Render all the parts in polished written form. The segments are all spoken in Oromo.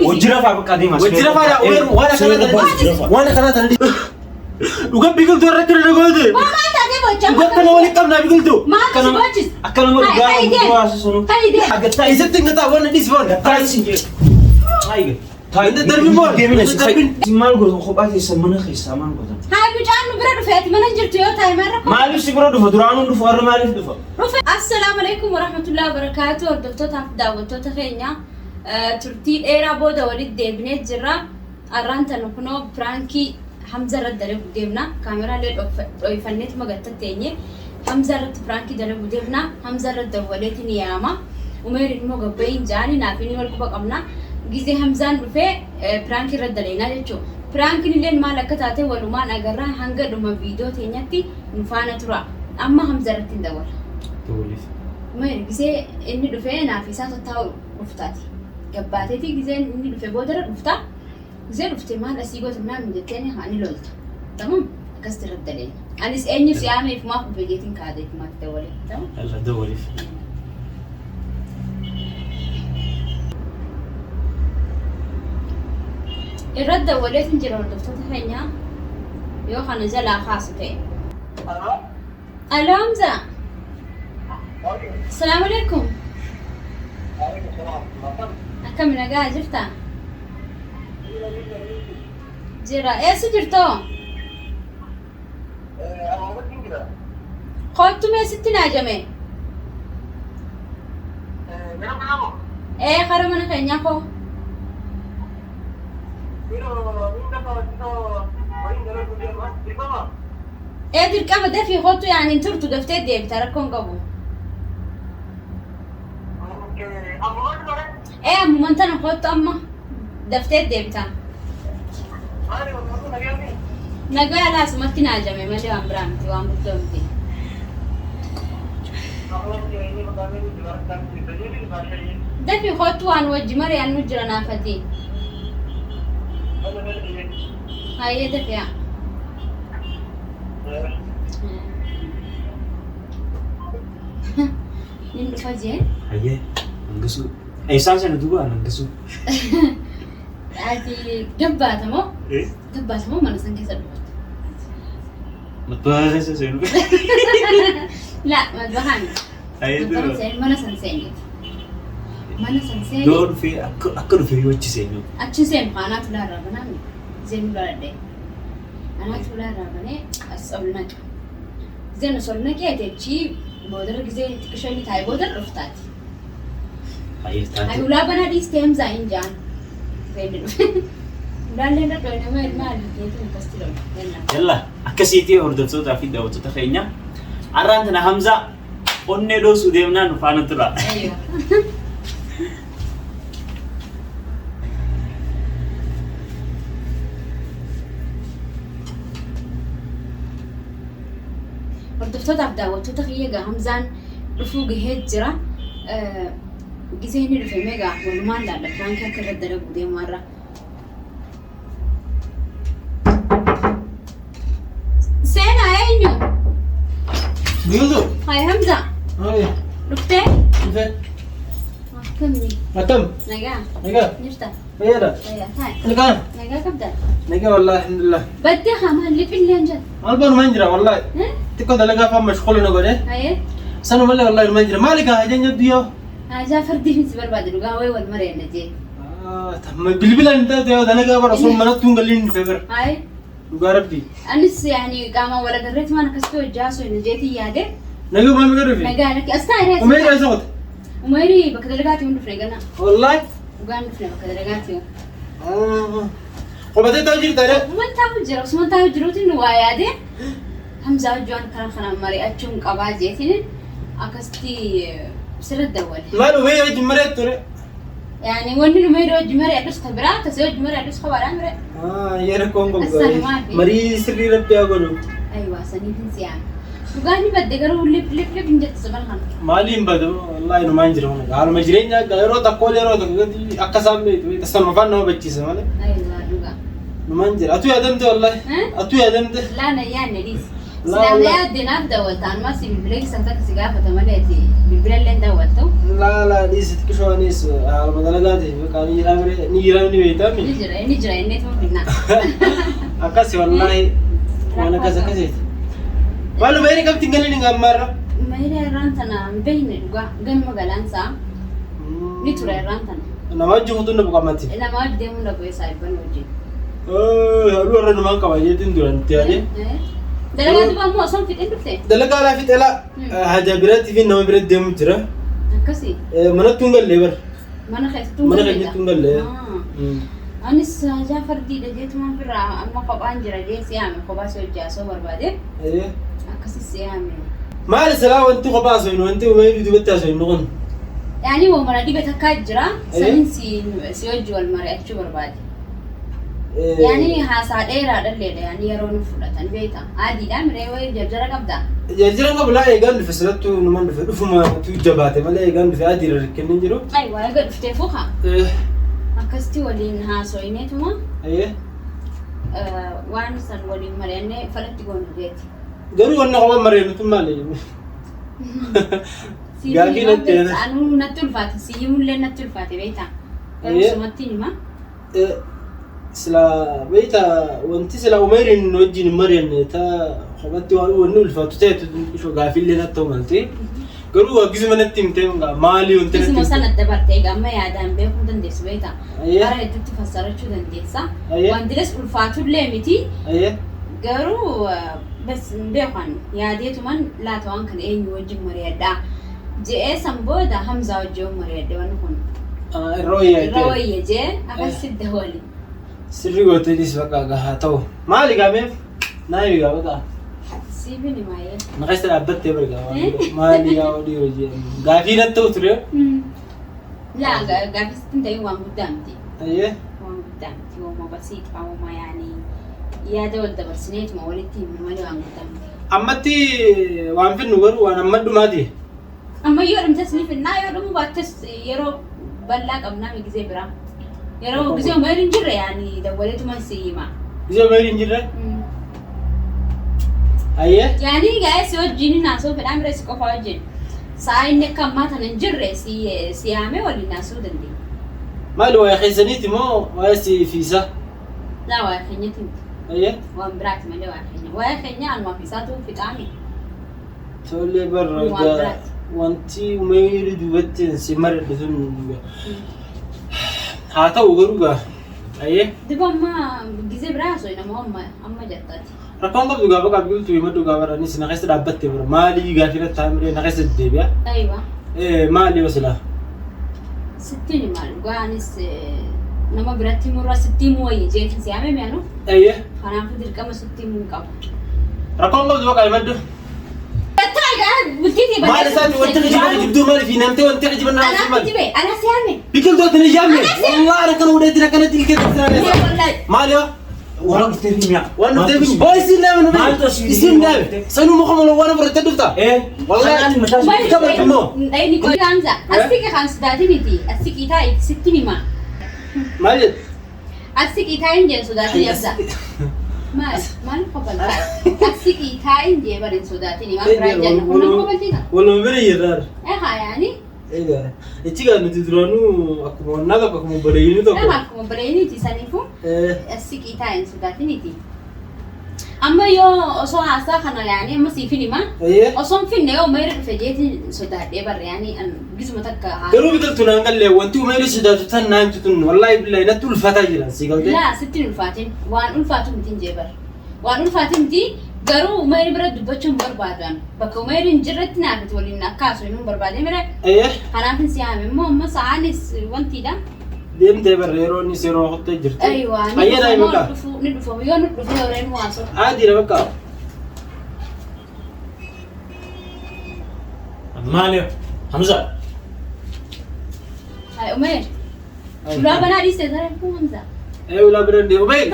Hojii rafaa bakka adeemaa. Wajji rafaa waan akkanaa waan akkanaa tana dhuga biqiltuu irratti na goote. Maal taatee bochaa? Dhuga kana waliin qabnaa biqiltuu. Maal si bochis? Akka nama dhugaa Kai deem. haasofnu. Kai deem. Agattaa Isatti hin gataa waan dhiisi foon. Taayi sin jedhe. Taayi. Taayi. Darbi moon. Deemina si. Maal gootan kophaa keessan mana keessaa maal gootan? Haa mucaan nu bira dhufe ati mana hin jirtu yoo taa'e maal rakkoo? Maaliif si bira dhufa? Duraanuu dhufa warra maaliif dhufa? Dhufe. Assalaamu alaikum warahmatullahi wabarakaatu. Hordoftootaaf daawwattoota keenya turtii dheeraa booda walitti deebinee jirra. Arraan tana kunoo piraankii Hamza irratti dalagu deemna. Kaameraalee dhoyfanneetuma gattatteenye. Hamza irratti piraankii dalagu deemna. Hamza irratti dawwaleeti ni yaama. Umeeriin immoo gabba'iin ja'anii naaf inni wal quba qabna. Gizee Hamzaan dhufee piraankii irratti dalaynaa jechuudha. Piraankiin illee maal akka taate walumaan agarra hanga dhuma viidiyoo teenyatti nu faana tura. Amma Hamza irratti hin dawwala. Dawwaleef. Umeer gizee inni dhufee naaf isaa tattaa'u dhuftaati. Gabbaateetii gizeen inni dhufe boodarra dhufta. Gizee dhufte maal asii gootu naan jetteen ani lolta. Tamam akkasitti irratti daleenya. Anis eenyu si yaameef maaf dhufe jeetiin kaadee maaf dawwalee. Tamam. Yalla dawwaleef. Irratti dawwaleetiin jira hordoftoota keenya yoo kana jalaa kaasu ta'e. Aloo Hamza. Salaamu alaikum. Akkami nagaa jirta? Jira. Eessa jirtoo? Kottu mee sitti naajame. Ee kara mana keenyaa koo. Ee dirqama dafii kottu yaani hin turtu daftee deebita rakkoon qabu. Ee ammuman tana kottu amma daftee deebita. Nagaa alaa asumatti naajame malee waan biraa miti waan guddoo miti. Dafii kottu waan wajji mari'annu jira naafati. Hayyee dafii haa. Nin dhufa jee. Hayyee. Hangasuu. Eessaan sana duuba hangasuu. Ati gabbaata moo? Gabbaata moo mana san keessa dhufta? Matbaa keessa seenu. La madbahaan. Hayyee Madbahaan duuba. seeni mana san seeniti. Mana san seeni. Yoo dhufee akka dhufee yoo achi seenu. Achi seenu anaatu ulaa irraa banaa mi? Zeen ulaa dhadhee. Anaatu ulaa irraa banee as ol naqa. Zeen as ol naqee ati achii boodarra gizee xiqqishoo inni taa'e boodarra dhuftaati. Hayyee Ay taate. ulaa banaa dhiistee Hamzaa hin jaan. Zeen dhufe. Ulaallee irra dho'e nama ilmaa jeetiin akkasitti lolu. Yalla. Yalla akkasiitii hordoftootaa fi daawwattoota keenya. Arraan tana Hamzaa onnee dhoosuu deemnaa nu faana tura. Ayyo. Hordoftootaaf daawwattoota kiyya egaa Hamzaan dhufuu gahee jira. Gisee inni dhufe mee egaa walumaan laalla piraankii akka irratti dalaguu deemu har'a. Seenaa eenyu? Biqiltuu. Hayi Hamza Hayi. dhuftee? Dhufe. Akkamni? Akkam. Nagaa Nagaa. jirta? Fayyaadha. Fayyaa taa'e. Nagaa. Nagaa qabda? Nagaa wallahi alhamdulillah. Baddee haa maal liphillee hin jedhu. Maal baanu maan jira wallahi. Xiqqoo dalagaa afaan mashquula na godhe. Haye. Sana malee wallahi maan jira. Maali kaa hajaan jabdu yoo. Haajaa fardii si barbaade dhugaa wayii wal mareenna jee. Bilbila hin taate yoo dalagaa bara osoo manatti hin galin dhufe bara. Haye. Dhugaa rabbi. Anis yaani qaamaan wal agarreetti waan akkasitti hojjaa osoo hin jeetiin yaade. Nagaa maal maal dhufe? Nagaa lakki as taa'e rees. Umeeri eessa qote? Umeeri bakka dalagaati hin dhufne gana. Wallahi. Dhugaan dhufne bakka dalagaati. Qubatee ta'u jirta dha. Uummanni taa'u jira osuma taa'u jiruutiin waa yaade Hamzaa hojii waan kana kana mari'achuun qabaa jeetiin akkasitti sirra dawwale. Maal Umeeri wajjin mari'attu ture? Yaani wanni nu meedoo hojii mari'adhus ta biraa tasee hojii mari'adhus kophaadhaan mire. Yeroo koon Assalaamu qophaa'e. alaikum. Marii sirrii rabbi haa godhu. Ayiwaa saniitiin si yaame. Dhugaan ni badde garuu lip lip lip hin jettu sabal kana. Maaliin badu wallahi numaan jira hunda. Haaluma jireenyaa akka yeroo tokko yeroo tokko gadi akka isaan beektu sanuma afaan nama bachiisa malee. Ayiwaa dhugaa. Numaan jira. Atuu yaadamte wallahi. Eh? Atuu yaadamte. Laa na yaadne dhiis. Silaa na yaadde naaf dawwalta. Anumaa si bilbila keessan takka si gaafata maleeti bilbila illee hin dawwaltu. Laa laa dhiisi xiqqishoo anis haaluma dalagaatiif beekaa ni jiraa mire ni jiraa ni beektaa Ni mi. jira inni jira inni tuma finna. Akkasi wallaahi waan akkas akkasiiti. Maal umeeri qabdi hin galin hin gammaarra. Meera irraan tana hin beekne dhugaa ganuma galaansaa ni tura irraan tana. Nama wajjin kutuun na buqamatti. Nama wajjin deemuu dhabu saayibban wajjin. Haadhu warra numaan qaba jeetiin duraan itti yaadee. Dalagaa duba immoo osoo hin fixin dhufte. Dalagaa laa fixelaa haja biraatti fi nama biratti deemu jira. Akkasii Manatti hin galle bar. mana keessattuu Mana keenyatti hin galle. Anis hajaa fardiidha jeetumaan firraa amma kophaan jira jee si yaame kophaa si hojii haasoo barbaade akkasi si yaame. Maali silaa wanti kophaa haasofnu wanti uumee duubatti haasofnu kun? Yaani wamana dhibe takkaa jira sanin si si hojii wal mari'achuu barbaade. Yaani haasaa dheeraadha illeedha yaani yeroo nu fudhatan beekta. Adiidha miree wayii jarjara qabda. Jajjira qabu laa eegaan dhufe silattuu numan dhufe dhufuma tu jabaate malee eegaan dhufe adiirra rakkinni hin jiru. Ay waa eega dhuftee fuuka. Akkasitti waliin haasoineetuma waan san waliin mari'annee falatti goonu jeeti. Garuu wanni kophaan mari'annu tun maali? Gaafii natti beekta. Anuu natti ulfaate si himullee natti ulfaate beekta. Garuu sumatti hima. Sila beekta wanti sila Umeeriin wajjin hin mari'anne ta kophatti waan wanni ulfaatu ta'etu ishoo gaafiillee natti ta'u malte. Garuu gisuma natti himtee maali wanti natti Gisuma himte? sana dabarte egaa amma yaadaan beekuu dandeessu beekta. Bara hedduutti fassarachuu dandeessa. Wantiles ulfaatullee miti. Garuu bas hin beekan yaadeetuman laata waan kana eenyu wajjin mari'adha. Je'ee san booda Hamzaa wajjin mari'adhe wanni kun. Irra wayyaa Irra wayya jee akkasitti dawali. Sirri gooteetis bakka gahaa ta'u. Maali gaameef? Naa himi gaa bakka. Siifin himaayee. Na keessa dhaabbattee bari gaa. Maali gaa odii hojii. Gaafii natti ta'u ture. Laa gaafii sitti hin ta'in waan guddaa miti. Ayyee. Waan guddaa miti. Hooma basiixa hooma yaani yaada wal dabarsineetuma walitti himnu malee waan guddaa miti. Ammatti waan finnu garuu waan amma dhumaati. Amma yoo dhumtes ni finnaa yoo dhumuu baattes yeroo bal'aa qabnaa mi gizee biraa. Yeroo gizee umeer hin jirre yaani dawwaleetuman si hima. Gizee umeer hin jirre? Ayyee. Yaani gaa'ee si wajjin hin haasoo fedhaa mire si qofaa wajjin. Sa'a inni akka ammaa tana hin jirre si si yaamee waliin haasoo dandeenya. Maali waa'ee keessaniiti moo waa'ee si fiisa? Laa waa'ee keenyati miti. Ayyee. Waan biraati malee waa'ee keenya. Waa'ee keenya anumaa fi isaatu fixaami. Tole barra Waan egaa biraati. wanti umayri duubatti si maradhe sun haa ta'u garuu gaa ayyee Duba amma gizee biraa haasoo nama amma amma jettaati. Rakkoon qabdu gaafa qabdu himadhu gaafa anis na keessa dhaabbatte bara maalii gaafii irratti taa'ee na keessa deebi'a. Aywa. Maali yoo silaa? Sittiin hima dhugaa anis nama biratti himurra sitti himuu wayya jeetiin si yaame mi'anu. Eeyyee. Kanaafuu dirqama sitti himuu hin qabu. Rakkoon qabdu bakka himadhu. Bultii Maal isaati wanti kijiban kijibduu maali fi namtee wanti kijiban nama Anaaf maali? kijibe ana si yaame. Biqiltoota ni jaamne. Wallah akkana godheetiin akkanatti ilkee taasisan. Maali yoo? Waan dhufteef mi'a. Waan dhufteef boo isin naame nu Maaltu asii isin naame sanuu muka mala waan fudhattee dhufta. Eh. Wallahi. Kanaan mataa Maal Kabaj immoo. Dhayni qoy Hamza. Asii kan sodaatiniti. Asii qitaa sitti hima. Maal jedhu? Asii qitaa hin jeen sodaatin Hamza. Maal maal kofaltaa? Asii qitaa hin jee bari hin sodaatini. Waan biraa hin jenna. Kun nama kofalchiisa. Waluma bira jirraar. Eh haa yaani. Egaa ichi gaa nuti duraanuu akkuma onnaa tokko akkuma obboleeyyinii tokko. Nama akkuma obboleeyyiniiti saniifuu. Eh, Asii qitaa hin sodaatiniti. Amma yoo osoo haasaa kana yaani amma siifin hima. Eeyyee. Osoo hin finne yoo umayra dhufe jeetiin sodaadhee barre yaani an gisuma takka haa. Garuu biqiltuu naan galle wanti umayri sodaatu tan naan himtu tun wallaahi billaahi natti ulfaataa jira sii galtee. Laa sitti hin ulfaatin waan ulfaatu miti hin jee bar. Waan ulfaatu miti garuu umayri bira dubbachuu hin barbaadu an. Bakka umayri hin jirretti naaf itti waliin akka haasoo hin barbaade mire. Eeyyee. Kanaaf hin siyaame immoo amma sa'aanis wantiidha. Deemtee barre yeroo inni yeroo kuttee jirti. Aywa ni Ayyee dhufa naa moo bakka. dhufu ni dhufa yoo nu dhufe horeen waasoo. Adiidha bakka. Maali? Hamza. Hay Umayr. Ulaa banaa dhiiste tare kun Hamza. Ee ulaa bira deemu bayi.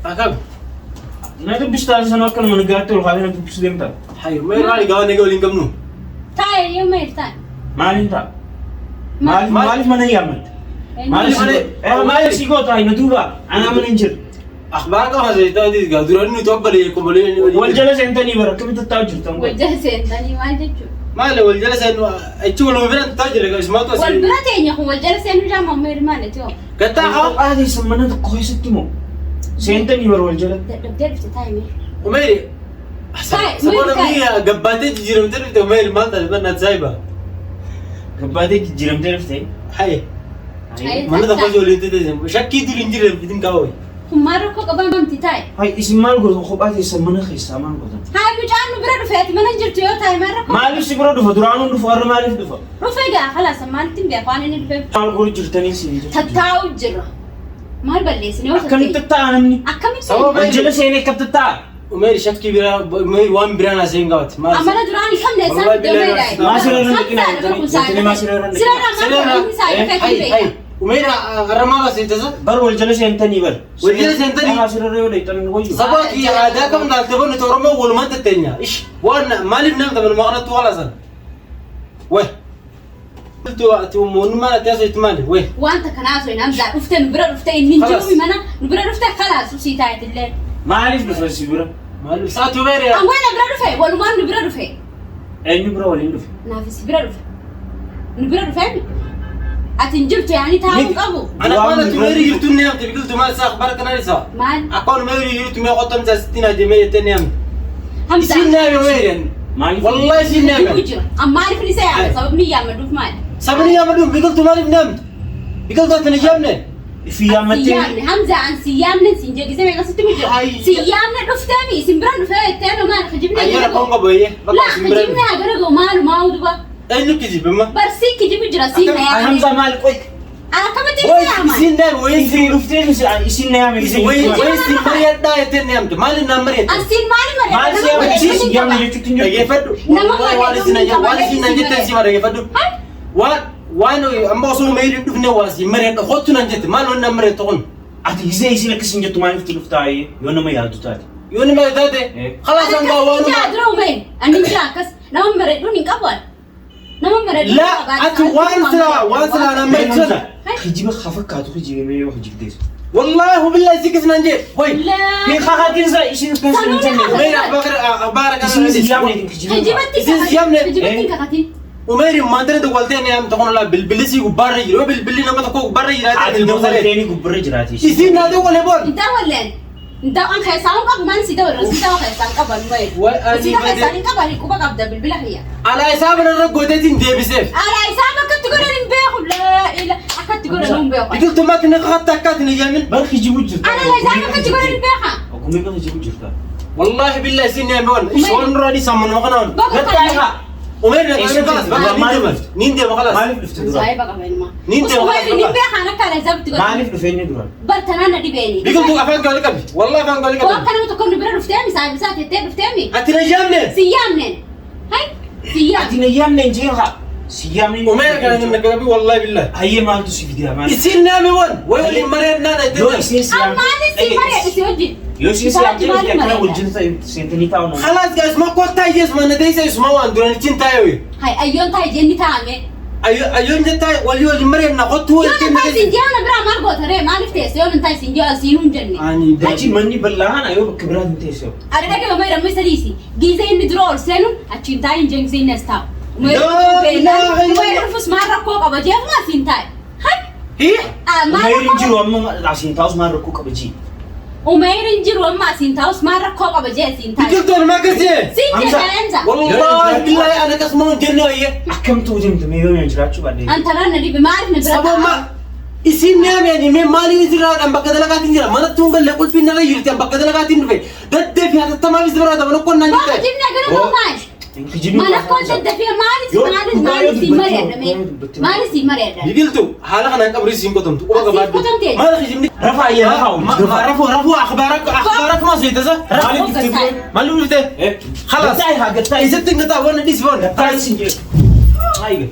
Akkam. Na dubbisu taasisan akkanuma nu gaatti ol kaasee na dubbisu deemta. Hayi umayr maali gaafa nagee waliin qabnu. Taa'e yoo Umayr taa'e. Maaliin ta'a? Maaliif maaliif mana hin yaammatte? Maaliif Maaliif maaliif si goota na duuba anaa mana hin jiru. Akhbaara qaba seetaatiis gaa duraan nuti obbolee komolee. Wal jala seentanii bara akkamitti taa'u jirtan Wal jala seentanii maal jechuudha? Maali wal jala seenu achi waluma bira taa'u jira ismaatu Wal asii. bira teenya kun wal jala seenuu jaamaa Umeer maal ati hoo? Gattaa haa. Kophaa teessan mana tokko keessatti moo seentanii bara wal jala. Dadhabdee dhufte taa'ime. Umeeri. Taa'e, Saboota Umeeri biyya gabbaatee jijjiiramtee dhufte Umeeri maal taate bannaat saayiba. Gabbaatee jijjiiramtee dhufte. Haye. Haye. Mana tokko ijoolleen teessee shakkii dur hin jirre fitin kaawwe. Kun maal rakkoo qabaa mamti taa'e? Hay isin maal gootan kophaa teessan mana keessaa maal gootan? Haa mucaan nu bira dhufe ati mana hin jirtu yoo taa'e maal rakkoo? Maaliif si bira dhufa duraanuu dhufa warra maaliif dhufa? Dhufe gaa khalaas maalitti hin beeku waan inni dhufeef. Maal godhu jirtanii si hin Tattaa'u jirra. Maal balleessine yoo Akkamitti tatta'e? tatta'a namni? Akkamitti? Sababa- Wal jala seenee akkamitti tatta'a? Umeeri shakkii biraa Umeeri waan biraa naa seen gaafate. Maal? Amala duraan hin qabne isaan Wallahi fidee billahi Umeer Maa sirra irra dhiqina jettanii maa sirra irra dhiqina. Sirra Haye haye. Umeeri har'a maal asii tasa? Bar wal jala seentanii bar. Wal jala seentanii? Maa sirra yoo dheeytan wayyu. Saba kiyya aadaa kam laalte boonni Oromoo walumaan tatteenya. Ish waan maaliif nama taphan maqanattu halasan. Weh. Ati uummanni ati asoo itti maali? Weh. Wanta kanaa osoo hin hamzaa dhufte nu bira dhufte inni hin Khalaas. jiru mana nu bira dhufte khalaas usii taayitillee. Maaliif dhufa si bira? Maaliif saatu Umeeri? Awwaa na bira dhufe walumaan nu bira dhufe. Eenyu bira waliin dhufe? Naaf si bira dhufe. Nu bira dhufe ati hin jirtu yaani taa'uu qabu. Ana waan ati Umeeri jirtu ni hamte biqiltuu maal isaa akhbaara kanaan isaa? Maal? Akka Umeeri jirtu mee qottoon isaa sitti naa jemee jettee ni hamte. Hamzaa. Isin naame Umeeri. Maaliif? Wallahi isin Jiru naame. jira. Amma maaliif isa yaama? Sababni yaamaduuf maali? Sabni yaamadu biqiltuu maaliif ni hamte? Biqiltuu ati ni yaamne? Ifi yaammattee. Siyyaamne Hamza an siyyaamne sin jedhise meeqa sitti mu jira. Ayya. Siyyaamne dhufteemi isin bira dhufee jettee nu maal kijibne Ayyana gara koon ga'u. qabu eeyyee. Bakka Laa isin bira. kijibne haa gara ga'u maalu maa'u duba. Eenyu kijibama? Barsii kijibu jira siin na Ay Hamza yaamne. maal qoy? An akkamitti Wai isa yaaman? isin naame wai Ifi dhuftee isin na yaame. Wai wai si mari'adhaa jettee ni hamte. Maaliif naan mari'atte? An siin maali mari'adha? Maal si Nama yaame? mari'adhu Si hin yaamne qaba. jechuutti hin jirtu. Dhageeffadhu. Nama Wallahi waan isin mari'adhu waan isin nan jettan si dhaggeeffadhu. Hai. Waan waan amma osoo Umeeri hin dhufne waa si mari'adha kottu nan jette maal wanni nan mari'attu kun? Ati gisee isin akkas hin jettu maaliif itti dhuftaa yoo nama yaaddu taate? Yoo nama taate khalaas Ani hangaa akkas waan jaa dura umee. Ani jira akkas nama mari'adhuun hin qabu ani. Nama mari'adhuun La ati waan silaa waan silaa nan mari'attu. Kijiba haa fakkaatu kijibamee yoo kijibdees. Wallahi billahi si kisnan jee. Hoy. Laa. Hin kakaatinsa isin akkas hin jenne. Umeeri akhbaara kana. Isin si yaamne kijiba. Kijibatti Isin siyaamne. Kijibatti hin kakatin. Umeeri maantana dawwaltee ni hamte kun laa bilbilli si gubbaarra jiru. Yoo bilbilli nama tokko gubbaarra jiraate Ati bilbilli saree. dawwalteeni gubbarra jiraate. Isin naa dawwale boon. Intaa walleen. Intaa an keessaa hin qabu maal si dawwala si dawwa keessaa hin qaban wayi. Wai ani Si dawwa badee- keessaa hin qaban quba qabda bilbila kiyya. Alaa isaa banarra gooteetiin deebiseef. Alaa isaa akkatti godhan hin beeku laa ila akkatti godhan hin beeku. Biqiltummaatti na kakatta akkaati ni yaamin. Bar kijibu jirta. Ana laa isaa akkatti godhan hin beeka. Ogummaa bakka kijibu jirta. Wallahi billahi isin ni yaame waan. Isheen duraa dhiisaa manuma kanaan. Bakka Gattaa kana. haa. Umeeri na qabe kalas. Bakka niin deema. Niin deema kalas. Maaliif dhufte dura? Saayiba qaba ilma. Niin deema Osoo kalas. hin beekan akka alaa isaa itti godhan. Maaliif dhufe inni dura? Bartanaan na dhibeeni. Biqiltuu afaan gaarii qabdi. Wallahi afaan gaarii Waan qabdi. kana tokko nu bira dhufteemi saayiba isaa tettee dhufteemi. Ati na yaamne. Si yaamneen. Hai si Ati yaamne. na yaamne hin jeen haa. Si yaamne. Umeeri kana na qabe wallahi billahi. Hayyee maaltu si fide maal? Isin naame waan. Way waliin mari'annaa na Yoo jettee. isin si yaamne. Ammaali si mari'adhu si wajjin. Yoo isin si yaamne akkana wajjin seentanii taa'u nama. Khalaas gaas ma kottaa yees mana teessa isuma waan duraan ittiin taa'e. Hai ayyoon taa'e jenni taa'ame. Ayyoon jettaa walii waliin mari'annaa kottuu Yoo waliin nan taa'e siin ji'a na biraa maal goota ree maaliif teesse yoo nan taa'e siin ji'a siinuu hin jenne. Ani Achi manni bal'aan yoo bakka biraa hin teesse. Ani dhagee mamma jedhamu isa dhiisi. Giizee inni dura ol seenu achiin taa'e hin jenne giizee inni as taa'u. Laa ilaaha illallah. Umayr dhufus maal rakkoo qaba jeefuma asiin taa'e. Hai Hii? maal Umayr hin rakkoo jiru amma asiin taa'us maal rakkoo qaba jii. Umayr hin jiru amma asiin taa'us maal rakkoo qaba jee asiin taa'e. Biqiltuun maal akkasii? Siin Hamza. jedha Hamza. Wallahi billahi ana akkasuma hin jenne wayye. Akkam ta'uu deemtu mee yoo jiraachuu baadhee. An tanaan na dhibe maaliif na bira Sababa taa'a? isin naame ani mee maaliin isirraa an bakka dalagaatiin jira manatti hun galle qulfiin narra jirti an bakka dalagaatiin dhufe daddee fi hatattamaaf is bira taphan okkon naan Bakka jette. jibni agara ta'u maali? Mana koo daddafee maaliif Yoo maaliif dhugaa yoo maaliif siin dubbatte mari'adha yoo dubbatte. maaliif siin mari'adha? Biqiltuu haala kanaan qabrii siin qotamtu quba Asiin qabaadhu. qotamte? Maal kijibni? Rafaa ayya rafaa. Rafuu rafuu akhbaara akhbaara kuma seetasa. Maaliif dhufte dura? Maaliif dhufte? Khalaas. Gattaa haa gattaa. Isatti hin gataa waan dhis boon. Gattaa isin jee. Taayiga.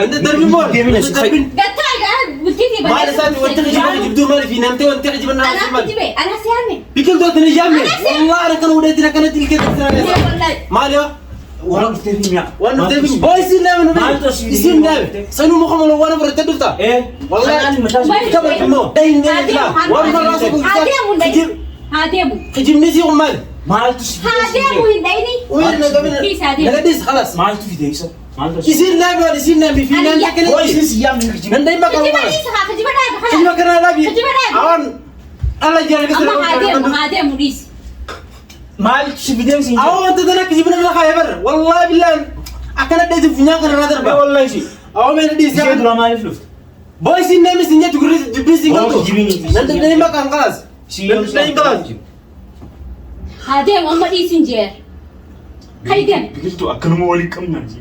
Inta darbin boon. Deemina Inta darbin. Gattaa egaa bultiitii Maal isaati wanti kijiban kijibduu maaliif namtee wanti kijiban naa Anaa maali? kijibe anaa si yaame. Biqiltuu ati ni yaamne. Wallahi ana kana hudeetiin akkanatti ilkee Ee wallahi. Maal yoo? Waan dhuftee fi mi'a. Waan dhufteef boo isin naame nu Maaltu asii isin naame sanuu muka mala waan fudhattee dhufta. Eh. Wallahi. Kanaan mataa Maal Kaba immoo. Dahin dahin laa. Waan marraa Haa deemu hundee. Haa deemu. Kijibni sii kun maali? Maaltu si Haa fide? deemu hin dhayini. Umeer na qabina. Dhiis haa deemu. Naga dhiis khalas. Maaltu fide isa? Maaltu si Isiin naa maali? Isiin naa fi naan Ani takkana. Hoo isin si yaamne kijiba. Nan daa'ima qabu Kijiba khalas. dhiis haa kijiba dhaabi Kijiba khalas. kana laabi. Kijiba dhaabi. Awan ala jaal Amma haa deemu haa deemu dhiis. Maaltu si fide si? Awan wanta tana kijiba nama kaayee bar. Wallahi billaan akkana dheetu funyaan kana irraa darba. Wallahi si. Awan mee dhiis Ishee dura maaliif dhufte? Boy siin namni siin jettu gurri dubbii siin Boo galtu. kijibni. Nan daa'ima kan khalas. Si Nan daa'ima khalas. Haa deemu amma dhiis hin jeer. Hay deemu. Biqiltuu akkanuma waliin qabnaa ji.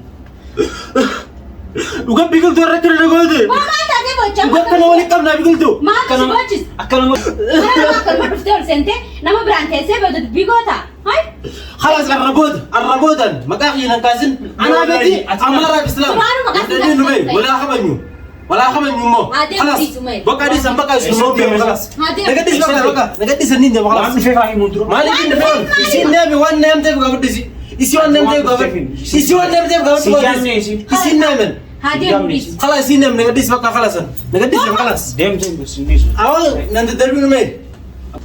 Dhuga biqiltuu irra kana dhagoote. Waa maal taatee bochaa? Dhuga kana waliin qabnaa biqiltuu. Maaltu si bochis? Akkanuma. Mana namaa akkanuma dhuftee ol seentee nama biraan teessee booda dubbii goota. Hay. خلاص الربود الربودن مقاخي نكاسن انا بدي امارة اسلام سبحان الله، مقاخي نكاسن. ولا خبنيو ولا خبنيو مو عادي خلاص بدي سمير. بقى دي سنبقى سنو خلاص عادي. نقدي سنبقى بقى نقدي سنين ده Waan خلاص dhufee faayi muuduroo. ما لي نفهم يسين نامي وان نام تبقى بدي يسي وان نام تبقى بدي يسي وان نام تبقى بدي يسين نامن Haa deemu dhiis. خلاص يسين نام نقدي بقى خلاص نقدي خلاص Deemtee hin dhiisu. اول نند دربي مي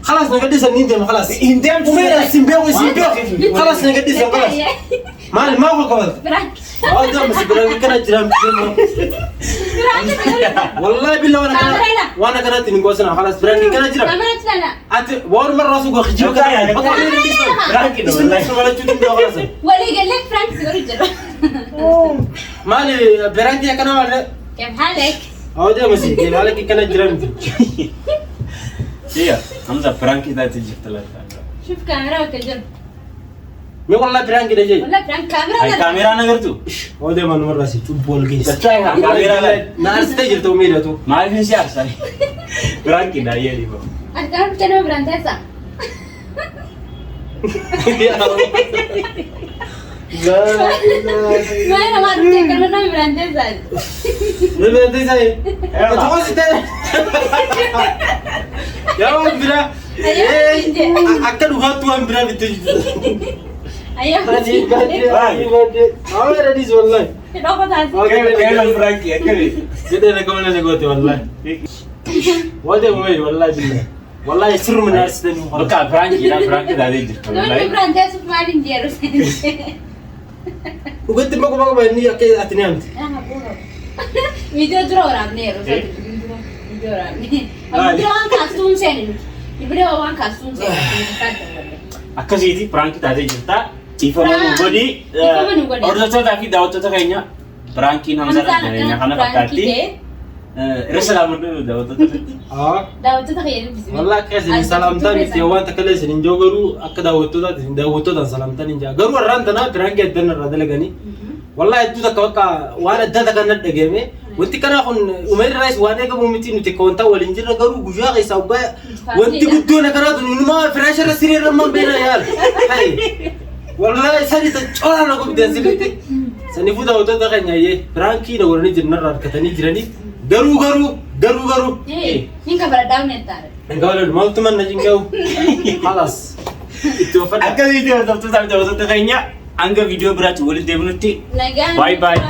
خلاص نقدي سنين ده خلاص Hin deemtu. ومين سيمبيو سيمبيو خلاص نقدي خلاص ما ما هو قبل Prank. والله بس prank كان جرام Prank. والله بالله وانا كان كاميرا. وانا كانت نقوسنا خلاص prank كان جرام Kameraan ilaalaa. ات وار مره سوق خجيب كان Prank dha wallahi. خلاص Walii gallee prank si godhu jira. مالي prank كان ولا كيف حالك؟ او ده مسي كيف حالك كان جرام Iya, Hamza prank taatee jirta laata. شوف كاميرا وكجر. مي والله prank ده جاي والله prank كاميرا Ay لا. kaameeraa agartu? او ده من مره سي تبول جيس Kaameeraa laal. نار ستجر تو ميرتو Maaliif si aarsaa? Prank dha yeeli boo. Akkana dhuftee nama biraan teessaa? لا لا Mana namaa dhuftee akkana nama biraan teessaa? لا لا Yaa waan biraa. Akka dhugaatti waan biraa bittee jirtu. Ayyoo. Awwa ready wallahi. Dhoko taasise. Keelan prank akkami? Jedhee na kamana na goote wallahi. Walte uumee wallahi billahi. Wallahi sirruma na arsitanii. Bakka prank dha prank taatee jirta Namni wallahi. biraan teessuuf maal hin jeeru? Dhugatti maqu maqu inni akka ati ni amte. Viidiyoo dura waraabnee yeroo viidiyoo waraabnee. Dura waan kaastuun seene nuti. Dura waan kaastuun seene. Akkasiiti prank taatee jirta. Dhiifama nu godhi. Dhiifama nu godhi. Hordoftootaa fi daawwattoota keenya prankiin Hamza Hamzaan jireenya kana akkana fakkaatti. prankii ta'e Irra salaamadhu daawwattoota keenya. daawwattoota keenya dubbisee. Wallahi akka isin salaamtaa miti waan takka illee isin hin jiru garuu akka daawwattootaati isin daawwattootaan salaamtaan hin jaa. Garuu warraan tanaa prank addan irraa dalaganii. Wallahi hedduu takka bakka waan addaa takka na dhagahame. Wanti kanaa kun Umeer Raayis waan eegamu miti nuti akka wanta waliin jirra garuu guyyaa keessaa waggaa wanti guddoon akkanaa tun inumaa firaasha irra siree irra man beena yaala. Hayi. Wallahi sani ta coraa na gubdeen sirriitti. Saniifuu daawwattoota keenya iyyee prankii na godhanii jiran irraa harkatanii jiranii garuu garuu garuu garuu. Hin kafaladhaa humna itti aare. Hin maaltu manna cinqa'u. Halas. Itti uffadha. Akkasiiti hordoftootaa fi daawwattoota keenya hanga viidiyoo biraatti walitti deebinutti Nagaan. Bye bye.